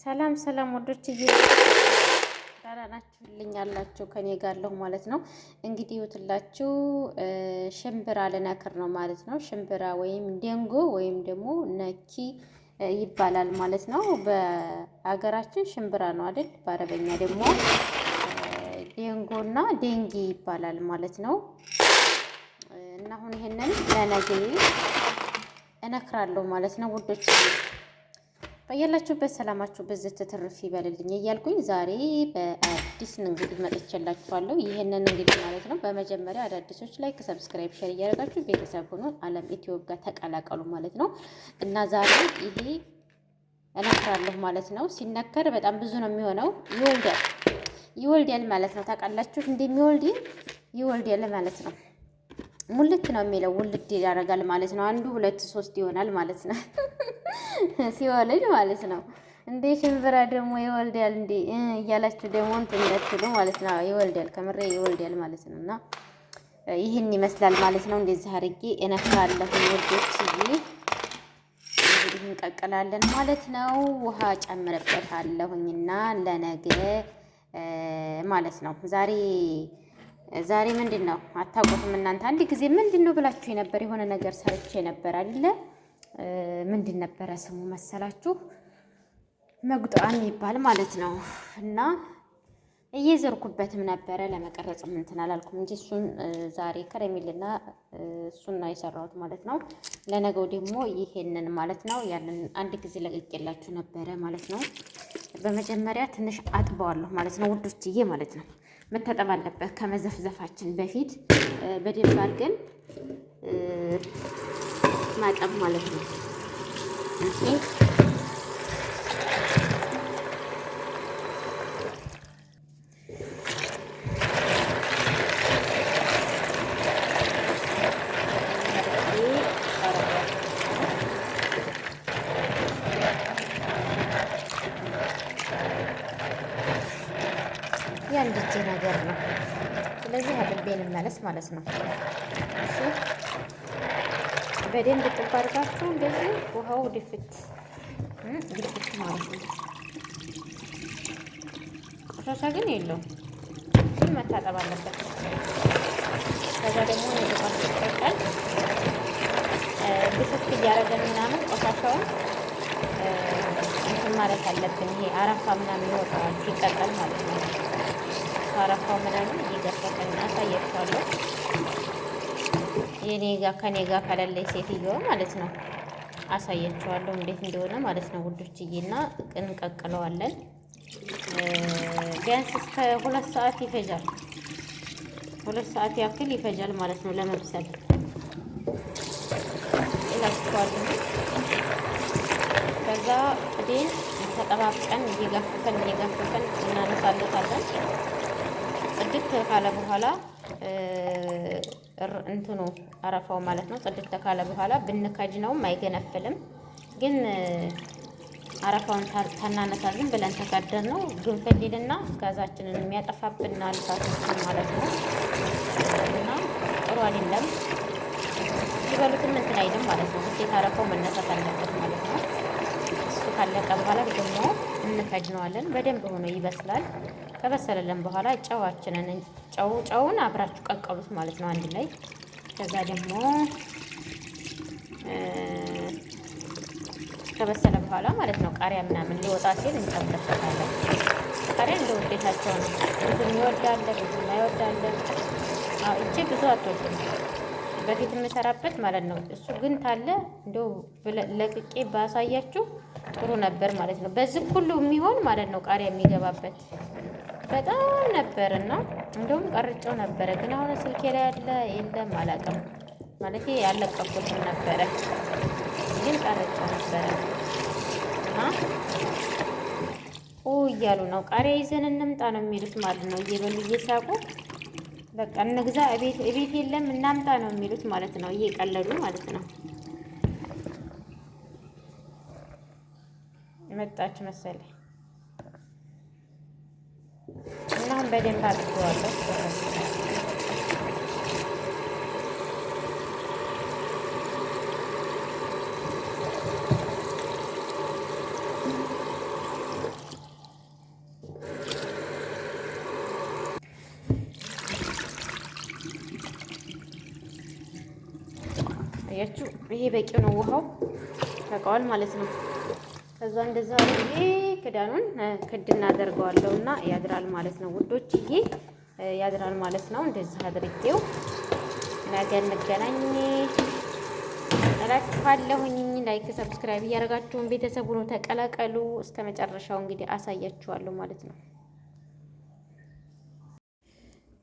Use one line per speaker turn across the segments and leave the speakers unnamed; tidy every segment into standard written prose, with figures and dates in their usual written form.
ሰላም ሰላም ወዶች ደህና ናችሁልኝ? አላችሁ ከኔ ጋር አለሁ ማለት ነው። እንግዲህ ይኸውላችሁ ሽምብራ ልነክር ነው ማለት ነው። ሽምብራ ወይም ደንጎ ወይም ደግሞ ነኪ ይባላል ማለት ነው። በአገራችን ሽምብራ ነው አይደል? በአረበኛ ደግሞ ደንጎና ደንጊ ይባላል ማለት ነው። እና አሁን ይሄንን ለነገ እነክራለሁ ማለት ነው ውዶች። በያላችሁበት ሰላማችሁ ብዝት ትርፍ ይበልልኝ እያልኩኝ ዛሬ በአዲስ እንግዲህ መጥቼላችኋለሁ። ይህንን እንግዲህ ማለት ነው በመጀመሪያ አዳዲሶች like፣ subscribe፣ share እያደረጋችሁ ቤተሰብ ሆኖ አለም ኢትዮጵያ ጋር ተቀላቀሉ ማለት ነው እና ዛሬ ይሄ እነክራለሁ ማለት ነው። ሲነከር በጣም ብዙ ነው የሚሆነው። ይወልዳል ይወልዳል ማለት ነው። ታውቃላችሁ እንደሚወልድ ይወልዳል ማለት ነው። ሙልት ነው የሚለው ውልድ ያደርጋል ማለት ነው። አንዱ ሁለት ሶስት ይሆናል ማለት ነው ሲወልድ ማለት ነው። እንዴ ሽምብራ ደግሞ ይወልዳል እንዴ እያላችሁ ደግሞ እንትን እንዳትሉ ማለት ነው። ይወልዳል፣ ከምሬ ይወልዳል ማለት ነው። እና ይህን ይመስላል ማለት ነው። እንደዚህ አድርጌ እነካለሁ ወዶች፣ እንግዲህ እንቀቅላለን ማለት ነው። ውሃ ጨምርበታለሁኝና ለነገ ማለት ነው ዛሬ ዛሬ ምንድን ነው አታውቁትም እናንተ። አንድ ጊዜ ምንድን ነው ብላችሁ የነበር የሆነ ነገር ሰርቼ ነበር አይደለ? ምንድን ነበረ ስሙ መሰላችሁ? መጉጣ የሚባል ማለት ነው። እና እየዘርኩበትም ነበረ ለመቀረጽም እንትን አላልኩም እንጂ እሱን ዛሬ ከረሜልና እሱን ነው የሰራሁት ማለት ነው። ለነገው ደግሞ ይሄንን ማለት ነው። ያንን አንድ ጊዜ ለቅቄላችሁ ነበረ ማለት ነው። በመጀመሪያ ትንሽ አጥበዋለሁ ማለት ነው ውዶችዬ ማለት ነው። መታጠብ አለበት። ከመዘፍዘፋችን በፊት በደንብ አድርገን ማጠብ ማለት ነው። የአንድ እጄ ነገር ነው። ስለዚህ አጥቤ ልመለስ ማለት ነው። እሺ በደንብ ጥብ አድርጋችሁ እንደዚህ ውሃው ድፍት ድፍት ማለት ነው። ቆሻሻ ግን የለውም፣ ግን መታጠብ አለበት። ከዛ ደግሞ ንጥቋ ሲቀቀል ድፍት እያደረገን ምናምን ቆሻሻውን እንትን ማለት አለብን። ይሄ አረፋ ምናምን ይወጣዋል ሲቀቀል ማለት ነው። አረፋው ምናምን እየገፈፈን አሳያችኋለሁ። የኔ ጋ ከኔ ጋ ከሌለች ሴትየዋ ማለት ነው አሳያችኋለሁ እንዴት እንደሆነ ማለት ነው ውዶችዬ። እና እንቀቅለዋለን። ቢያንስ እስከ 2 ሰዓት ይፈጃል። 2 ሰዓት ያክል ይፈጃል ማለት ነው ለመብሰል እላችኋለሁ። ከዛ ቅዴን ተጠባብቀን እየገፈፈን እየገፈፈን እናነሳለታለን። ጽድት ካለ በኋላ እንትኑ አረፋው ማለት ነው። ጽድት ካለ በኋላ ብንከጅ ነውም አይገነፍልም። ግን አረፋውን ታናነሳ ዝም ብለን ተካደን ነው ግንፍል ይልና ጋዛችንን የሚያጠፋብናል እሳቶችን ማለት ነው። እና ጥሩ አይደለም። ሲበሉትም እንትን አይልም ማለት ነው። ግዴታ አረፋው መነሳት አለበት ማለት ነው። እሱ ካለቀ በኋላ ደግሞ እንከድነዋለን። በደንብ ሆኖ ይበስላል። ከበሰለልን በኋላ ጨዋችንን ጨው ጨውን አብራችሁ ቀቀሉት ማለት ነው አንድ ላይ። ከዛ ደግሞ ከበሰለ በኋላ ማለት ነው ቃሪያ ምናምን ሊወጣ ሲል እንጨምርበታለን። ቃሪያ እንደ ውዴታቸው ነው። ብዙ ይወዳለ፣ ብዙ የማይወዳለ። እቺ ብዙ አትወድም በፊት የምሰራበት ማለት ነው። እሱ ግን ታለ እንደው ለቅቄ ባሳያችሁ ጥሩ ነበር ማለት ነው። በዚህ ሁሉ የሚሆን ማለት ነው ቃሪያ የሚገባበት በጣም ነበር እና እንደውም ቀርጬው ነበረ፣ ግን አሁን ስልኬ ላይ ያለ የለም አላውቅም። ማለት ያለቀኩትም ነበረ ግን ቀርጬው ነበረ እና ኦ እያሉ ነው ቃሪያ ይዘን እንምጣ ነው የሚሉት ማለት ነው። እየበሉ እየሳቁ በቃ እንግዛ እቤት እቤት የለም እናምጣ ነው የሚሉት ማለት ነው። እየቀለዱ ማለት ነው። መጣች መሰለኝ እና አሁን በደንብ አጥበዋለሁ። አያችሁ፣ ይሄ በቂው ነው። ውሃው በቃዋል ማለት ነው። ከዛ እንደዛ አድርጌ ክዳኑን ክድ እናደርገዋለሁ እና ያድራል ማለት ነው ውዶችዬ፣ ያድራል ማለት ነው። እንደዚህ አድርጌው ነገ እንገናኝ እላችኋለሁኝ። Like subscribe እያደረጋችሁን ቤተሰቡ ነው ተቀላቀሉ። እስከ መጨረሻው እንግዲህ አሳያችኋለሁ ማለት ነው።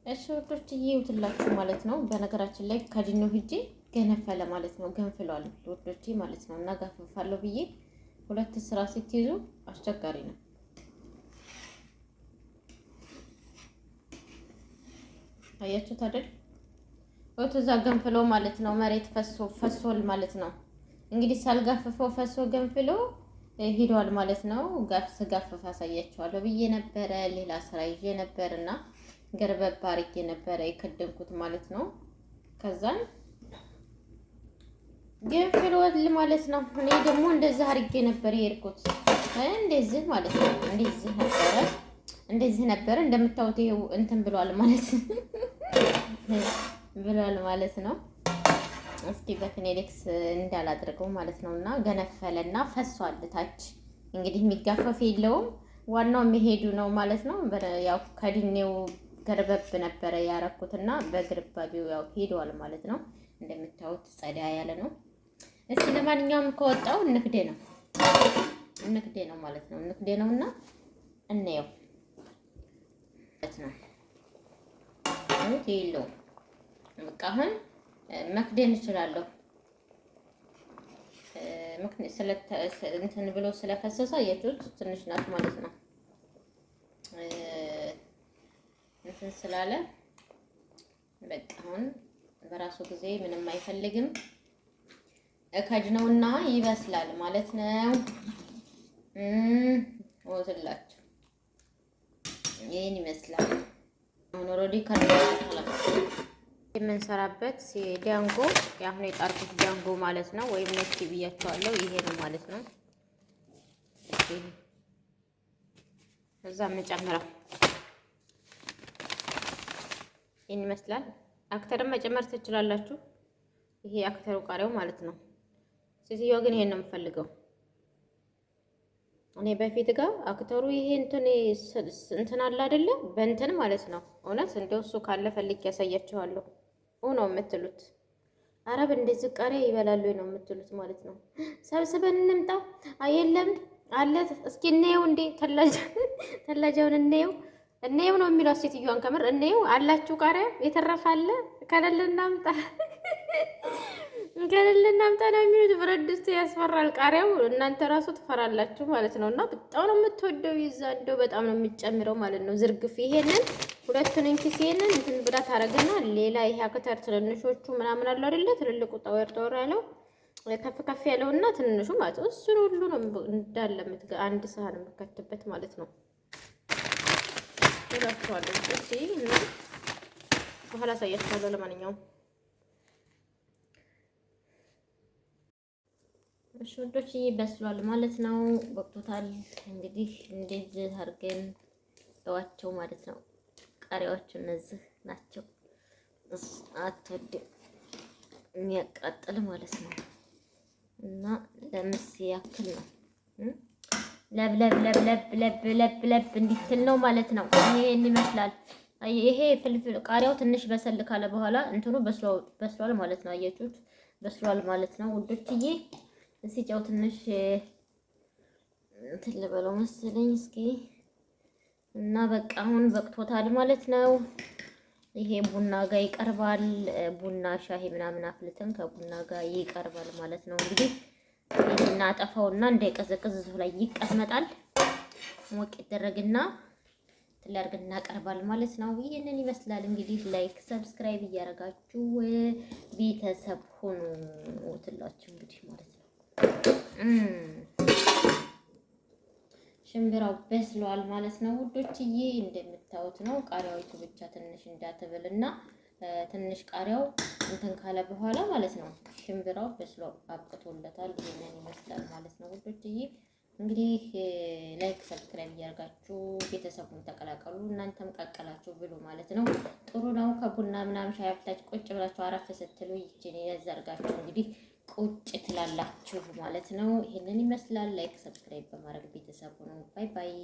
እሺ ውዶችዬ ይውትላችሁ ማለት ነው። በነገራችን ላይ ከድኖ ሂጄ ገነፈለ ማለት ነው። ገንፍሏል ውዶቼ ማለት ነው። እና ጋፍፋለሁ ብዬ ሁለት ስራ ስትይዙ አስቸጋሪ ነው። አያችሁት አይደል? ወቶ እዛ ገንፍሎ ማለት ነው። መሬት ፈሶ ፈሶል ማለት ነው። እንግዲህ ሳልጋፍፈው ፈሶ ገንፍሎ ሂዷል ማለት ነው። ጋፍ ስጋፍፍ አሳያችኋለሁ ብዬ ነበረ። ሌላ ስራ ይዤ ነበርና ገርበብ አድርጌ ነበረ የከደንኩት ማለት ነው። ከዛን ገንፍሏል ማለት ነው። እኔ ደግሞ እንደዚህ አድርጌ ነበር የሄድኩት። እንደዚህ ማለት ነው። እንደዚህ ነበረ፣ እንደዚህ ነበረ። እንደምታዩት ይሄው እንትን ብሏል ማለት ብሏል ማለት ነው። እስኪ በክኔሌክስ እንዳላድርገው ማለት ነው። እና ገነፈለና ፈሷል ታች። እንግዲህ የሚጋፈፍ የለውም ዋናው መሄዱ ነው ማለት ነው። ያው ከድኔው ገርበብ ነበረ ያረኩትና በግርባቢው ያው ሄደዋል ማለት ነው። እንደምታዩት ጸዳ ያለ ነው። እስኪ ለማንኛውም ከወጣው እንክዴ ነው እንክዴ ነው ማለት ነው። እንክዴ ነውና እንየው ማለት ነው። የለውም በቃ አሁን መክደን እችላለሁ። እንትን ብሎ ስለፈሰሰ አያችሁት ትንሽ ናት ማለት ነው። እንትን ስላለ በቃ አሁን በራሱ ጊዜ ምንም አይፈልግም። እከጅ ነውና ይበስላል ማለት ነው። ወትላችሁ ይህን ይመስላል። አሁን already የምንሰራበት ዳንጎ የአሁኑ የጣርኩት ዳንጎ ማለት ነው፣ ወይም ነኪ ብያቸዋለሁ። ይሄ ነው ማለት ነው። እዛ የምጨምረው ይህን ይመስላል። አክተርም መጨመር ትችላላችሁ። ይሄ አክተሩ ቃሪያው ማለት ነው። ሴትዮዋ ግን ይሄን ነው የምፈልገው። እኔ በፊት ጋር አክተሩ ይሄ እንትን እንትን አለ አይደለ? በእንትን ማለት ነው። እውነት እንደው እሱ ካለ ፈልጌ ያሳያችኋለሁ። ነው የምትሉት አረብ እንደዚህ ቃሪያ ይበላሉ ነው የምትሉት ማለት ነው። ሰብስበን እንምጣ። አየለም አለ እስኪ እንየው እንዴ ተላጃውን እንየው እንየው ነው የሚለው ሴትዮዋን። ከምር እንየው አላችሁ ቃሪያ የተረፈ አለ ከሌለ እናምጣ ከሌለ እናምጣ ነው የሚሉት። ብረት ድስት ያስፈራል ቃሪያው። እናንተ ራሱ ትፈራላችሁ ማለት ነው። እና በጣም ነው የምትወደው ይዛ እንደው በጣም ነው የምትጨምረው ማለት ነው። ዝርግፍ ይሄንን ሁለቱን እንኪስ ይሄንን እንትን ብላ ታረግና ሌላ ይሄ አክተር ትንንሾቹ ምናምን አለው አይደለ? ትልልቁ ጠወር ጠወር ያለው ከፍ ከፍ ያለውና ትንንሹ ማለት ነው። እሱን ሁሉ ነው እንዳለ አንድ ሳህን የምከትበት ማለት ነው። እላችኋለሁ። እሺ እና በኋላ አሳያችኋለሁ። ለማንኛውም እሺ ውዶች በስሏል ማለት ነው። በቅቶታል። እንግዲህ እንደዚህ አድርገን ተዋቸው ማለት ነው። ቃሪያዎቹ እነዚህ ናቸው። አትወድም የሚያቃጥል ማለት ነው። እና ለምስ ያክል ነው። ለብ ለብ ለብ ለብ ለብ ለብ ለብ እንዲትል ነው ማለት ነው። ይሄን ይመስላል። ይሄ ፍልፍል ቃሪያው ትንሽ በሰል ካለ በኋላ እንትኑ በስሏል ማለት ነው። አያችሁት? በስሏል ማለት ነው ውዶችዬ። እስኪ ጨው ትንሽ እንትን ልበለው መሰለኝ እስኪ እና በቃ አሁን በቅቶታል ማለት ነው። ይሄ ቡና ጋር ይቀርባል። ቡና ሻሂ ምናምን አፍልተን ከቡና ጋር ይቀርባል ማለት ነው። እንግዲህ ይሄን አጠፋውና እንዳይቀዘቅዝ እዚሁ ላይ ይቀመጣል። ሞቅ ይደረግና ትላርግ እናቀርባል ማለት ነው። ይህንን ይመስላል እንግዲህ። Like subscribe እያደረጋችሁ ቤተሰብ ሁኑ ትላችሁ እንግዲህ ማለት ነው። ሽምብራው በስሏል ማለት ነው ውዶችዬ፣ እንደምታዩት ነው። ቃሪያዎቹ ብቻ ትንሽ እንዳትብልና ትንሽ ቃሪያው እንትን ካለ በኋላ ማለት ነው ሽምብራው በስሎ አብቅቶለታል። ይሄንን ይመስላል ማለት ነው ውዶችዬ። እንግዲህ like subscribe እያደርጋችሁ ቤተሰቡን ተቀላቀሉ። እናንተም ቀቀላችሁ ብሉ ማለት ነው። ጥሩ ነው። ከቡና ምናምን ሻይ አፍልታችሁ ቁጭ ብላችሁ አረፍ ስትሉ ይችን ያዘርጋችሁ እንግዲህ ቁጭ ትላላችሁ ማለት ነው። ይህንን ይመስላል። Like subscribe በማድረግ ቤተሰቡ ነው። Bye bye።